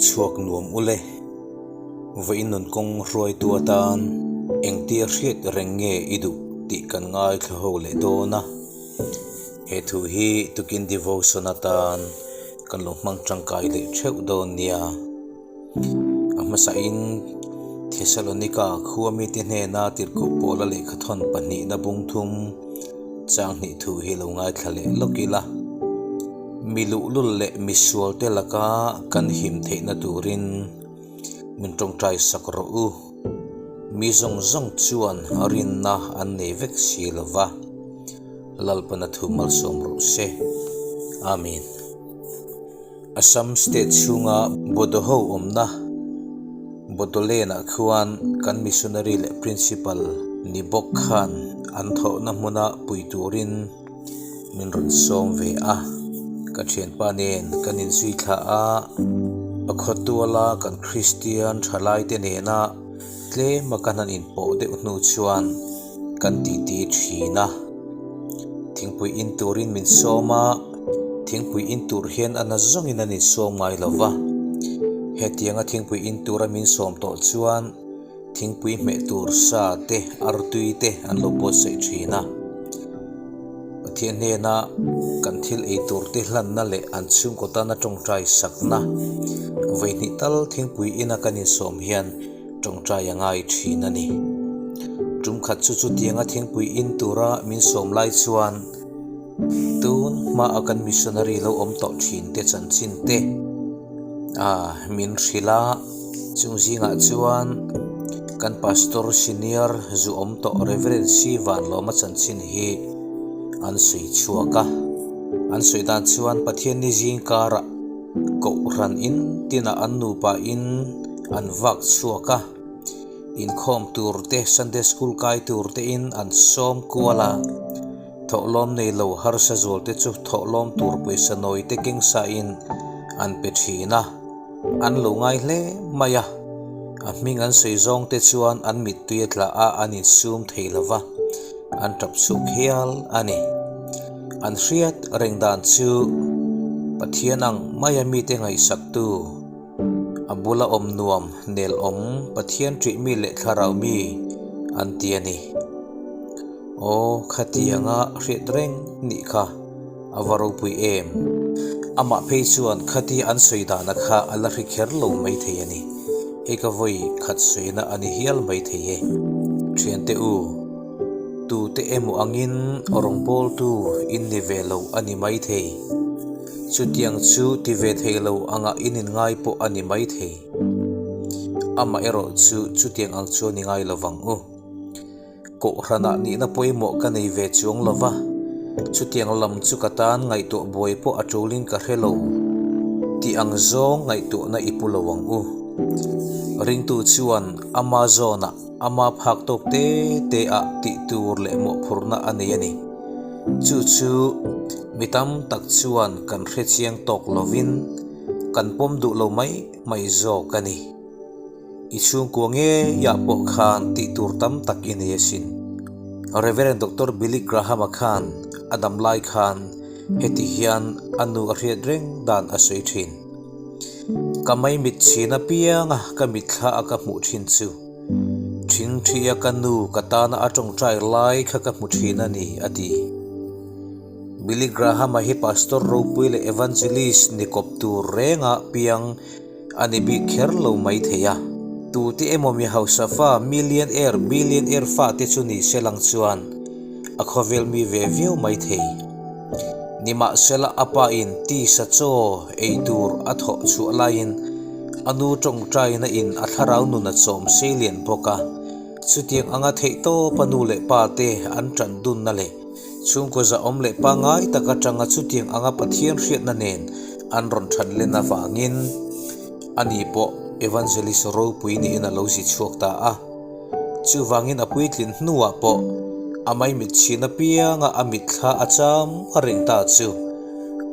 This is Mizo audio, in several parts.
Mutchhuak nuam ule. Vawiin nun kawng hruaitu atan engtia hriat reng nge i duh tih kan ngaithla ho leh dawn a. He thu hi tukin devotion atan kan lo hmang tangkai leh theuh dawn nia. A hmasain Thesalonika khua mite hnena tirhkoh pawla lehkhathawn pahnihna bungthum chang hnih thu hi lo ngaithla leh lawk ila. Mi luhlul leh misualte laka kan him theihna turin min tawngtai sak rawh u. Mi zawng zawng chuan rinna an nei vek si lo va, Lalpana thu malsawm rawh se. Amen. Assam state chhunga Bodo ho awmna Bodoland-ah khuan kan missionary leh principal ni bawk khan an thawhna hmuna pui turin min rawn sawm ve a. Ka thianpa nen kan inzui thla a, a khawtuala kan Kristian thalaite nena tlema kan han inpawh deuh hnu chuan kan titi thin a. Thingpui in turin min sawm a, thingpui in tur hian a na zawngin an insawm ngai lo va. Hetianga thingpui in tura min sawm tawh chuan thingpui hmeh tur sa te, artui te an lo buatsaih thin a. Pathian hnena kan thil ei tur te hlanna leh an chhungkaw tana tawngtai sakna vawihnih tal thingpui ina kan insawm hian tawngtai a ngai thin a ni. Tum khat chu chutianga thingpui in tura min sawm lai chuan tun hmaa kan missionary lo awm tawh thin te chanchin te a min hrilh a, chung zingah chuan kan pastor senior zu awm tawh Reverend C Vanlawma chanchin hi an sawi chhuak a. An sawi dan chuan Pathianni zing karah Kohhran in tinah an nupa in an vak chhuak a, inkhawm tur te Sunday school kai tur te in an sawm kual a, thawhlawm nei lo harsa zual te chu thawhlawm tur pawisa nawi te keng sa in an pe thin a, an lo ngai hle mai a, a hming an sawi zawng te chuan an mittui a tla a an insum thei lo va, an tap chhuak hial a ni. An hriat reng dan chu Pathian ang maia mite ngaihsaktu, a bula awm nuam nel awm Pathian ṭih mi leh thlarau mi an ti a ni. Aw, khatianga hriat reng nih kha a va ropui em! Amah phei chuan khatia an sawi dana kha a la hri kher lo maithei a ni. Hei ka vawi khat sawina a ni hial maithei e. Ṭhiante u. Tute emaw angin rawngbawltu in ni ve lo a ni maithei. Chutiang chu ti ve thei lo anga in inngai pawh a ni maithei. Amaherawh chu chutiang ang chu a ni ngai lovang u. Kohhranah nihna pawimawh ka nei ve chuang lo va, chutiang lam chu ka tan ngaihtuah buai pawh a tulin ka hre lo tih ang zawng ngaihtuahna i pu lo ang u. Ringtu chuan ama zawnah. Ama phak tawk te te ah tih tur leh mawhphurhna a nei a ni. Chu chu mi tam tak chuan kan hre chiang tawk lovin kan pawm duh lo mai mai zawk a ni. I chhungkua ngeiah pawh khan tih tur tam tak i nei asin. Reverend Doctor Billy Graham-a khan a dam lai khan heti hian a nu a hriat reng dan a sawi thin. Ka maimit chhin apianga ka mitthla a ka hmuh thin chu Thingthia ka nu ka tana a tawngtai lai kha ka hmu thin a ni, a ti. Billy Graham-a hi pastor ropui leh evangelist ni kawp tur renga piang a ni bik kher lo mai thei a. Tute emaw mi hausa fa millionaire, billionaire fate chu ni se lang chuan a khawvel mi ve viau mai thei. Nimahsela a pa in tisa chaw ei tur a thawh chhuah laiin a nu tawngtaina in a thlarau nun a chawm sei lian bawk a. Chutiang anga theihtawp a nu leh pa te an tan dunna leh chhungkaw zahawm leh pangngai tak atanga chutiang anga Pathian hriatna nen an rawn than len avangin ani pawh Evangelist ropui niin a lo zi chhuak ta a. Chuvangin a puitlin hnuah pawh a maimit chhin apianga a mitthla a cham a reng ta chu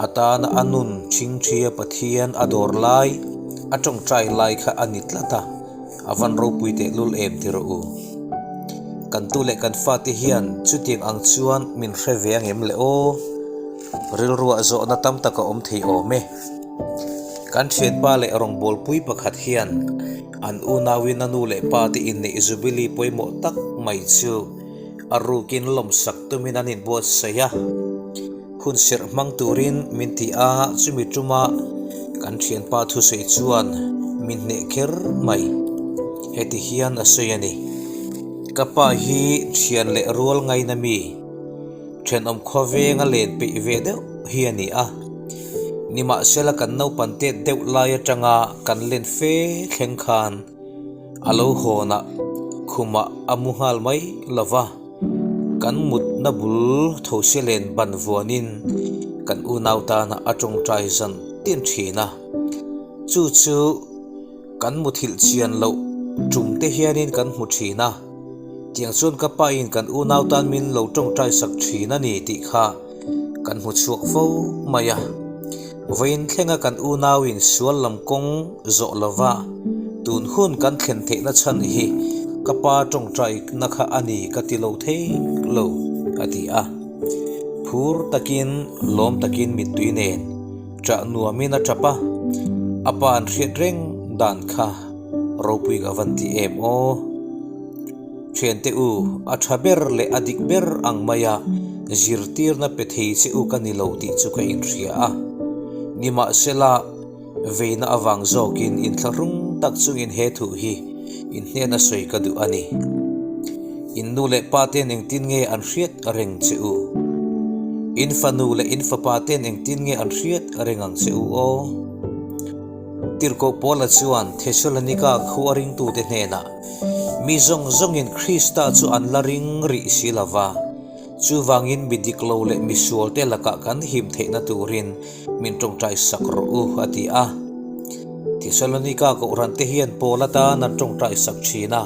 a tana a nun thingthia Pathian a dawr lai, a tawngtai lai kha a ni tlat a, a van ropui tehlul em ti rawh u. Kan tu leh kan fate hian chutiang ang chuan min hre ve angem le aw? Rilruah zawhna tam tak a awm thei awm e. Kan thianpa leh rawngbawlpui pakhat hian an unauin a nu leh pa te inneih Jubilee pawimawh tak mai chu a rukin lawmsak tumin an inbuatsaih a. Hun serh hmang turin min ti a, chumi tuma kan thianpa thusawi chuan min hneh kher mai. Heti hian a sawi a ni, Ka pa hi thian leh rual ngaina mi, thenawm khawvenga len peih ve deuh hi a ni a. Nimahsela kan naupan tet deuh lai atanga kan len fe thleng khan a lo hawnah khumah a mu nghal mai lo va. Kan mutna bul those len ban vuanin kan unau tana a tawngtai zan tin thin a. Chu chu kan muthilh chian loh tum te hianin kan hmu thin a. Tiang chuan ka pain kan unau tan min lo tawngtai sak thin a ni tih kha kan hmu chhuak fo mai a. Vawiin thlenga kan unauin sual lam kawng zawh lova tun hun kan thlen theihna chhan hi ka pa tawngtaina kha a ni ka ti lo thei lo, a ti a. Phur takin lawm takin mittui nen ṭah nuamin a ṭap a, a pa an hriat reng dan kha ropui ka van ti em aw. Thiante u, a tha ber leh a dik ber ang maia zirtirna pe thei che u ka ni lo tih chu ka inhria a. Nimahsela, veina avang zawkin inthlahrung tak chungin he thu hi in hnena sawi ka duh a ni. In nu leh pa ten engtin nge an hriat reng che u? In fanu leh in fapa ten engtin nge an hriat reng ang che u aw? Tirhkoh Paula chuan Thesalonika khua ringtute hnenah, Mi zawng zawngin Krista chu an la ring rih si lo va, chuvangin mi dik lo leh mi sualte lakah kan him theihna turin min tawngtai sak rawh u, a ti a. Thesalonika kohhrante hian Paula tan an tawngtai sak thin a.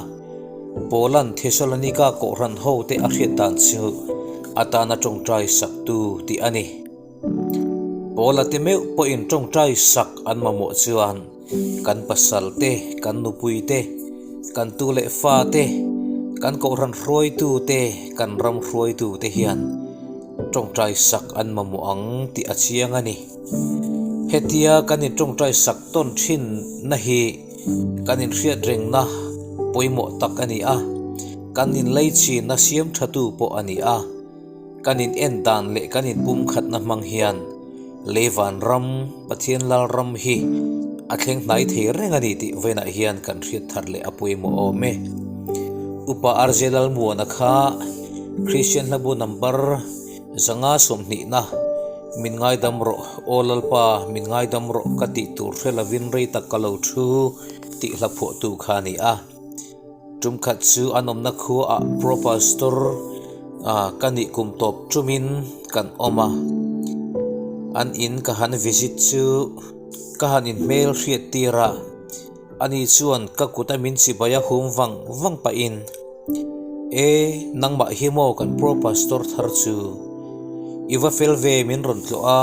Paula'n Thesalonika kohhran hote a hriat dan chu atana tawngtai saktu tih a ni. Paula te meuh pawhin tawngtai sak an mamawh chuan kan pasal te, kan nupui te, kan tu leh fa te, kan kohhran hruaitu te, kan ram hruaitu te hian tawngtai sak an mamawh ang tih a chiang a ni. Hetia kan intawngtai sak tawn thin na hi kan inhriat rengna pawimawh tak a ni a, kan inleichhinna siam thatu pawh a ni a. Kan in en dan leh kan in pumkhatna hmang hian Leivan ram, Pathian lal ram hi a thleng hnai thei reng a ni tih vawiinah hian kan hriat thar leh a pawimawh awm e. Upa RJ Lalmuana kha Kristian hlabu number 520 na Min ngaidam rawh, Aw Lalpa, min ngaidam rawh ka tih tur hre lovin rei tak ka lo thu tih hla phuahtu kha a ni a. Tumkhat chu an awmna khuaah Pro Pastor ka nih kum tawp tumin kan awm a, an in ka han visit chu ka han inhmel hriat tir a, ani chuan ka kut a min chibai a hum vang vang pahin, E, nangmah hi maw kan Pro Pastor thar chu? I va fel ve min rawn tlawh a,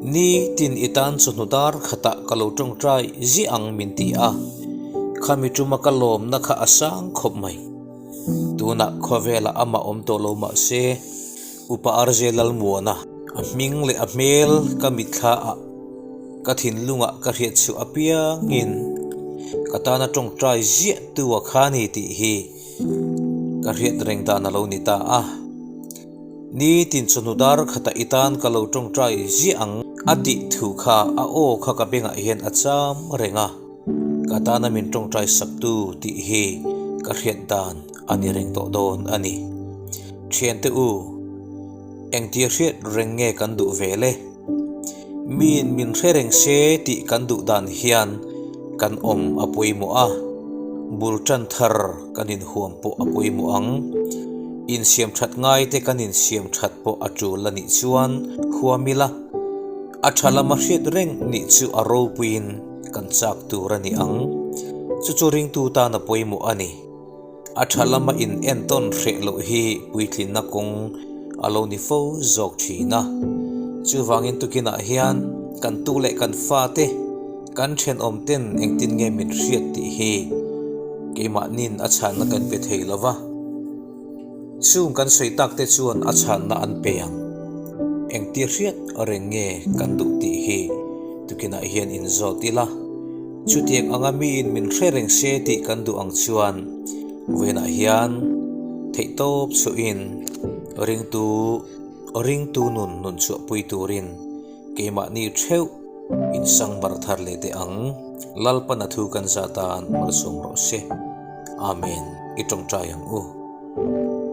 ni tin i tan chawhnu dar khatah ka lo tawngtai ziah ang min ti a. Khami tuma ka lawmna kha a sang khawp mai. Tunah khawvelah amah awm tawh lo mah se, Upa RJ Lalmuana a hming leh a hmel ka mitthla ah ka thinlungah ka hriat chhuah apiangin ka tana tawngtai ziah tu a kha ni tih hi ka hriat reng dan a lo ni ta a. Ni tin chawhnu dar khatah i tan ka lo tawngtai ziah ang a tih thu kha a aw kha ka bengah hian a cham reng a. Ka tana min tawngtai saktu tih hi ka hriat dan a ni reng tawh dawn a ni. Thiante u, engtia hriat reng nge kan duh ve le? Miin min hre reng se tih kan duh dan hian kan awm a pawimawh a, bul tan thar kan inhuam pawh a pawimawh ang. Insiam that ngai te kan insiam that pawh a tul a nih chuan huam ila, a tha lama hriat reng nih chu a ropuiin kan chak tur a ni ang. Chu chu ringtu tan a pawimawh a ni. A tha lama in entawn hreh loh hi puitlinna kawng a lo ni fo zawk thin a. Chuvangin tukinah hian kan tu leh kan fate, kan thenawm ten engtin nge min hriat tih hi keimahnin a chhanna kan pe thei lo va. Chung kan sawi tak te chuan a chhanna an pe ang. Engtia hriat reng nge kan duh tih hi. Tukinah hian inzawt ila, chutiang anga miin min hre reng se tih kan duh ang chuan vawiinah hian theihtawp chhuahin ringtu ringtu nun nun chhuahpui turin keimahni theuh insang bar thar leh teh ang. Lalpan a thu kan zah tan malsawm rawh se. Amen. I tawngtai ang u.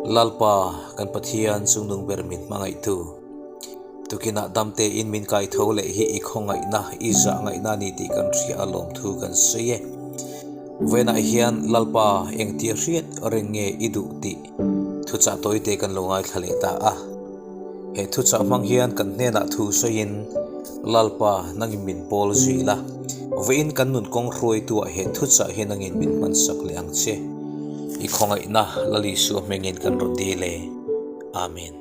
Lalpa kan Pathian chungnung ber min hmangaihtu. Tukinah damte in min kai tho leh hi i khawngaihna, i zah ngaihna a ni tih kan hria a lawmthu kan sawi e. Vawiinah hian Lalpa engtia hriat reng nge i duh tih thuchah tawite kan lo ngaithla leh ta a. He thuchah hmang hian kan hnenah thu sawiin Lalpa nangin min pawl zui la, vawiin kan nun kawng hruaituah he thuchah hi nangin min hmansak leh ang che. I khawngaihna Lal Isua hmingin kan rawn dil e. Amen.